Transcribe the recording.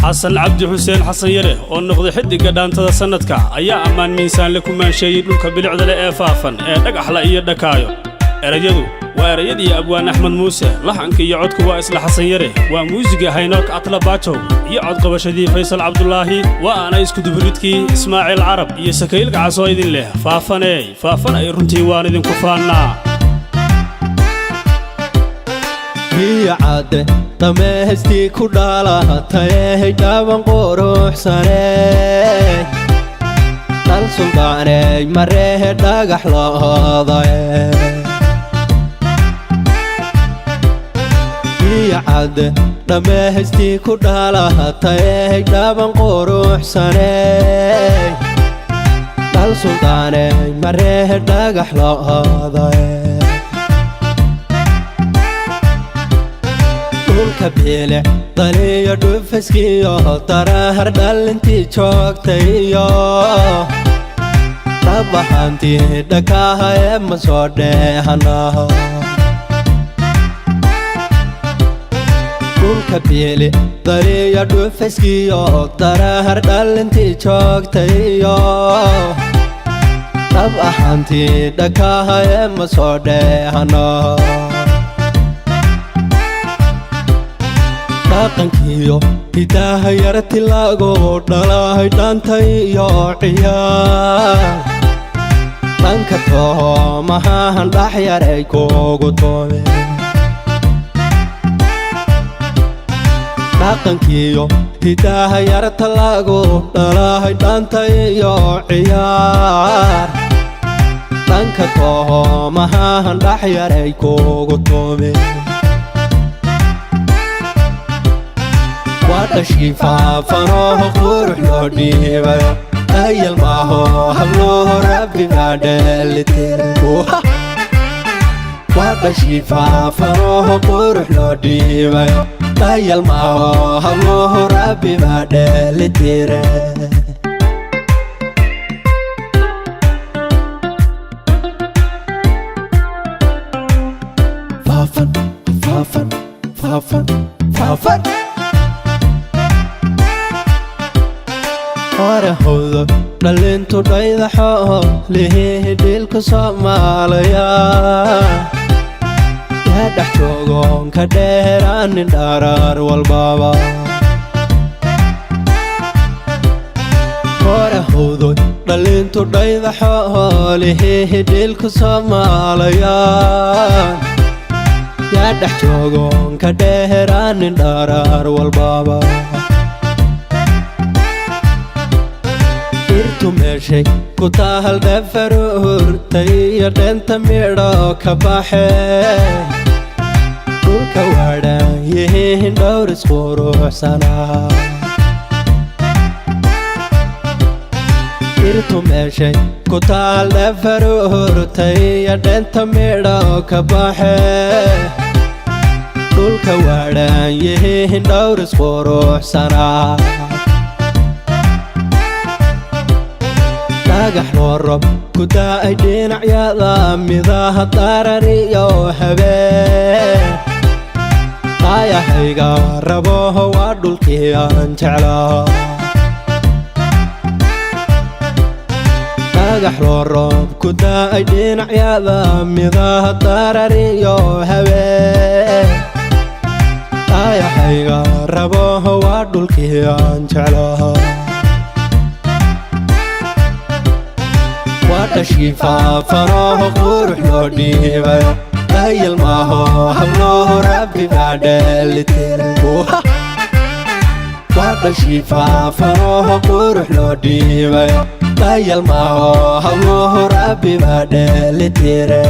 Xasan Cabdi Xuseen, Xasan Yare, oo noqday xiddigga dhaantada sannadka, ayaa ammaan miisaanle ku maansheeyey dhulka bilicda leh ee Faafan ee Dhagaxla iyo Dhakaayo. Erayadu waa erayadii abwaan Axmed Muuse, laxanka iyo codku waa isla Xasan Yare, waa muusiga Haynook Atlabajow iyo codqabashadii Faysal Cabdulaahi, waa aana iskuduburidkii Ismaaciil Carab iyo Sakayl Gacasoo idin leh: Faafaneey, Faafan ay, runtii waan idinku faannaa. Biyo cadde dhammaystii ku dhalatayey, dhaban quruxsaney, dhal suldaaney, marehe dhagax looday. Biyo cadde dhammaystii ku dhalatayey, dhaban quruxsaney, dhal suldaaney, marehe dhagax looday. Dhulka biilic daliyo dhufaskiyo darahar dhalintii joogtayo, dhabaxantii dhakaha ee ma soo dheehanaho. Dhulka biili daliyo dhufaskiyo darahar dhalintii joogtayo, dhab ahaantii dhakaha ee ma soo dheehano. Dhaqankiyo hidaha yartilaago dhalahay, dhantay iyo ciyaar dhanka toomahahan dhaxyaray kugu toome. Dhaqankiyo hidaha yartalaago dhalahay, dhantay iyo ciyaar dhanka toomahahan dhaxyaray kugu toome. Waa dhashii Faafanooho qurux loo dhiibayo, ayal maaho hablooho, rabbigaa dheelitire. Waa dhashii Faafanooho qurux loo dhiibayo, ayal maaho hablooho, rabbibaa dheelitire. Faafan, Faafan, Faafan, Faafan. Horahowdo dhalintu dhaydaxo lihihi dhiilka Soomaaliya yaa dhex joogoon ka dheeraanin dharaar walbaba. Horahowdo dhalintu dhaydaxo lihihi dhiilka Soomaaliya yaa dhex joogoon ka dheeraanin dharaar walbaba. Irtu meeshay ku taahal dhafaruurtay iyo dheenta midho ka baxee, dhulka waadhaan yihiin dhowr isquruxsanaa. Irtu meeshay ku taal dhafaruurtay iyo dheenta midho ka baxee, dhulka waadhaan yihiin dhowr isquruxsanaa. Dhagax loo rob ku daa'ay dhinacyada midaha darariyo habeen, qaayahayga raboho, waa dhulkii aan jeclaa. Dhagax loo roob ku daa'ay dhinacyada midaha darariyo habeen, qaayahayga raboho, waa dhulkii aan jeclaa. Waa dhashii Faafanooho qurux loo dhiibayo, ayal maaho hablooho, rabbibaa dheelitire. Waa dhashii Faafanooho qurux loo dhiibayo, ayal maaho hablooho, rabbibaa dheelitire.